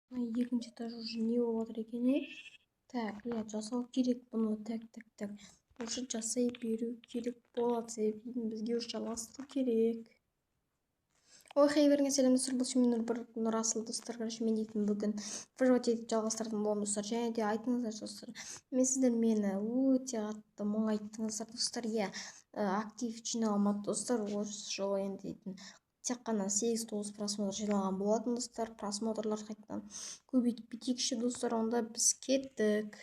Мына екінші этаж уже не болып жатыр екен, е? Так, иә, жасау керек бұны. Так, так, так, уже жасай беру керек болады, себебі бізге уже жалғастыру керек. Ой, хей, бәріңе сәлем, достар! Бұл мен Нұрбір, Нұрасыл, достар. Короче, мен дейтін бүгін выживать етіп жалғастыратын боламын, достар. Және де айтыңыздар, достар, мен сіздер мені өте қатты мұңайттыңыздар, достар. Иә, актив жиналмады, достар, осы жолы. Енді дейтін тек қана 8-9 просмотр жиналған болатын, достар. Просмотрлар қайтадан көбейтіп кетейікші, достар. Онда біз кеттік.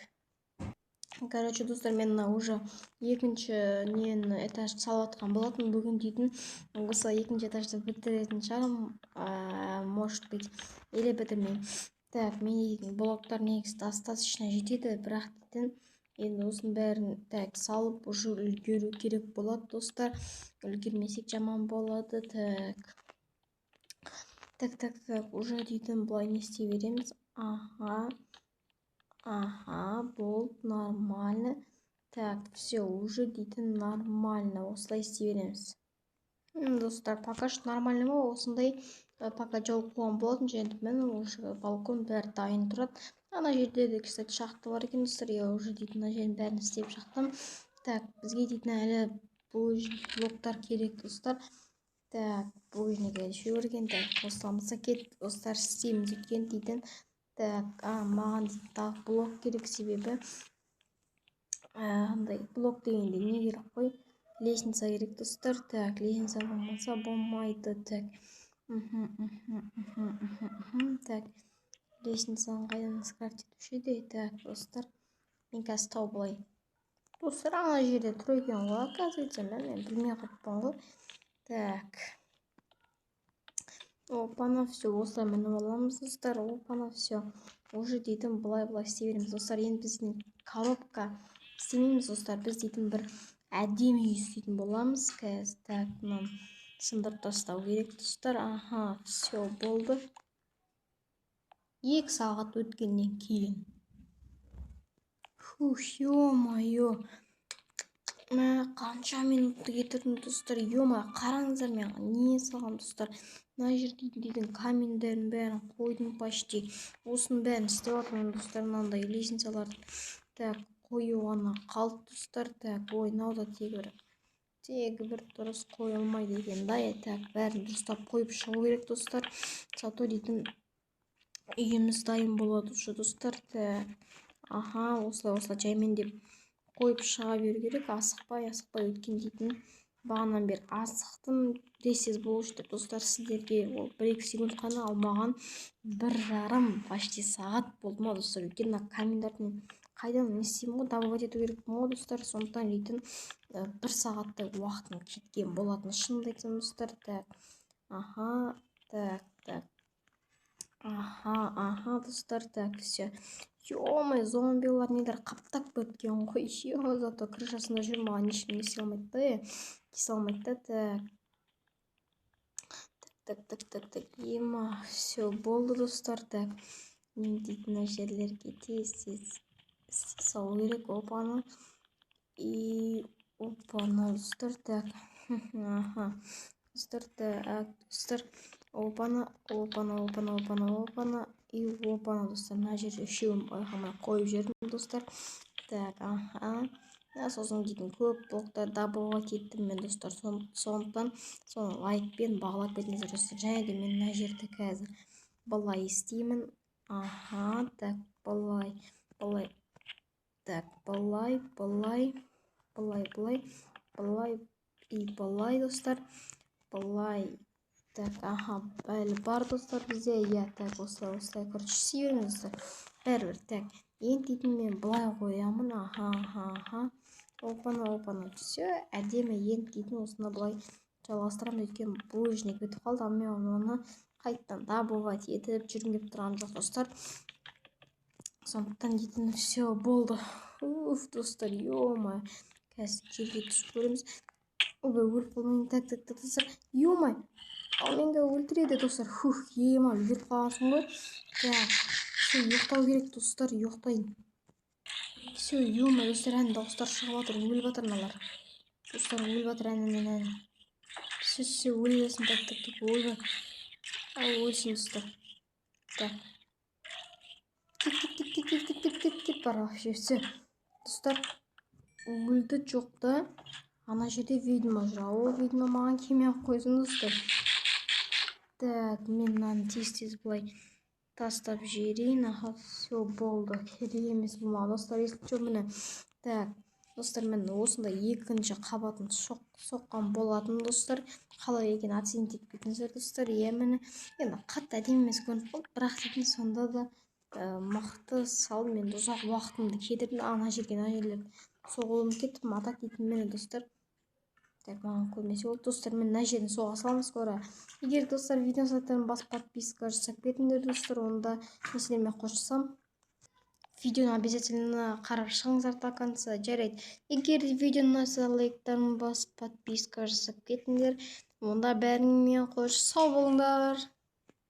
Короче, достар, мен мына уже екінші нені, этаж салып жатқан болатын. Бүгін дейтін осы екінші этажды бітіретін шығармын, может быть, или бітірмеймін. Так, мен дейтін блоктар негізі достаточно жетеді, бірақ дейтін енді осының бәрін, так, салып уже үлгеру керек болады, достар. Үлгермесек, жаман болады. Так, так, так, так, уже дейтін былай не істей береміз. Аха, аха, болды, нормально. Так, все, уже дейтін нормально, осылай істей береміз, достар. Пока что нормально ма? Осындай пока жауып қойған болатын. Және міне, уже балкон, бәрі дайын тұрады. Ана жерде де, кстати, шахта бар екен, достар. Иә, уже дейтін мына жердің бәрін істеп шықтым. Так, бізге дейтін әлі блоктар керек, достар. Так, булыжник әлі екен. Так, қосыламыз, кеттік, достар, істейміз. Өйткені дейтін, так, а маған дейтін тағы блок керек, себебі андай блок дегенде не керек қой? Лестница керек, достар. Так, лестница болмаса, болмайды. Так, так, лестницаны қайдан скрафт етуші еді? Так, достар, мен қазір тауып алайын. Достар, ана жерде тұр екен ғой, оказывается. Мен білмей қалыппын ғой. Так, опана, все, осылай мініп аламыз, достар. Опана, все, уже дейтін былай былай істей береміз, достар. Енді біз дейтін коробка істемейміз, достар, біз дейтін бір әдемі үй істейтін боламыз қазір. Так, мынаны сындырып тастау керек, достар. Аха, все, болды. 2 сағат өткеннен кейін. Фух, ё-моё, мә, қанша минутты кетірдім, достар! Ё-моё, қараңыздар, мен не салғанмын, достар. Мына жерде дейтін каменьдердің бәрін қойдым, почти осының бәрін істеп жатырмын, достар. Мынандай лестницаларды, так, қою ғана қалды, достар. Так, ой, мынау да тегі бір дұрыс қойылмайды екен да. Так, бәрін дұрыстап қойып шығу керек, достар. Зато дейтін үйіміз дайын болады уже, достар. Так, аха, осылай, осылай жаймендеп қойып шыға беру керек, асықпай, асықпай. Өткен дейтін бағанадан бері асықтым, тез тез болушы деп, достар. Сіздерге ол 1-2 секунд қана, ал маған 1,5 почти сағат болды ма, достар? Өйткені мына каменьдарды мен қайдан не істеймін ғой, добывать ету керекпін ғой, достар. Сондықтан дейтін бір сағаттай уақытым кеткен болатын, шынымды айтсам, достар. Так, аха, так, так, аха, аха, достар. Так, все. Ё-моё, зомбилар нелер қаптап кеткен ғой. Е, зато крышасында жүр, маған ешкім не істей алмайды да, тиісе алмайды да. Так, так, так, так, так, ема, все, болды, достар. Так, мен дейтін мына жерлерге тез тез істей салу керек. Опаны и опана, достар. Так, аха, достар, так, достар, опана, опана, опана, опана, опана и опана, достар. Мына жерде үшеуін байқамай қойып жібердім, достар. Так, аха, сосын дейтін көп блоктар добывать еттім мен, достар. Сондықтан соны лайкпен бағалап кетіңіздер, достар. Және де мен мына жерді қазір былай істеймін. Аха, так, былай, былай, так, былай, былай, былай, былай, былай и былай, достар, былай. Так, аха, әлі бар, достар, бізде, иә. Так, осылай, осылай, короче, істей береміз, достар, бәрібір. Так, енді дейтін мен былай қоямын. Аха, аха, аха, опана, опана, все, әдемі. Енді дейтін осыны былай жалғастырамын, өйткені булыжник бітіп қалды, ал мен оны қайтадан добывать етіп жүргім келіп тұрған жоқ, достар. Сондықтан дейтін все, болды. Уф, достар, ё-моё, қазір жерге түсіп көреміз. Ойбай, өліп қалмайын. Так, так, так, достар, ё-моё, ал мені өлтіреді, достар. Фух, ема, үлгеріп қалғансың ғой. Так, все, ұйықтау керек, достар, ұйықтайын. Все, ё-моё, достар, әне дауыстар шығып жатыр, өліп жатыр мыналар, достар, өліп жатыр. Әне, әне, әне, все, все, өле берсін. Так, так, так, ойбай, ал өлсін, достар. Так. Бар вообще. Все, достар, өлді. Жоқ та, ана жерде ведьма жүр. Ол ведьма маған келмей ақ қойсын, достар. Так, мен мынаны тез тез былай тастап жіберейін. Аха, все, болды, керек емес бұл маған, достар, если че. Міне, так, достар, мен осындай екінші қабатын соққан болатын, достар. Қалай екенін оценить етіп кетіңіздер, достар. Иә, міне, енді қатты әдемі емес көрініп қалды, бірақ дейтін сонда да мықты салдым. Енді ұзақ уақытымды кетірдім ана жерге, мына жерлерді соғуым кеттім. А так дейтін, міне, достар. Так, маған көрмесе болды, достар. Мен мына жерден соға саламын скоро. Егер, достар, видеоны лайктарын басып, подписка жасап кетіңдер, достар. Онда мен сіздермен қоштасамын. Видеоны обязательно қарап шығыңыздар до конца. Жарайды, егер видео ұнаса, лайктарын басып, подписка жасап кетіңдер. Онда бәріңмен қош, сау болыңдар.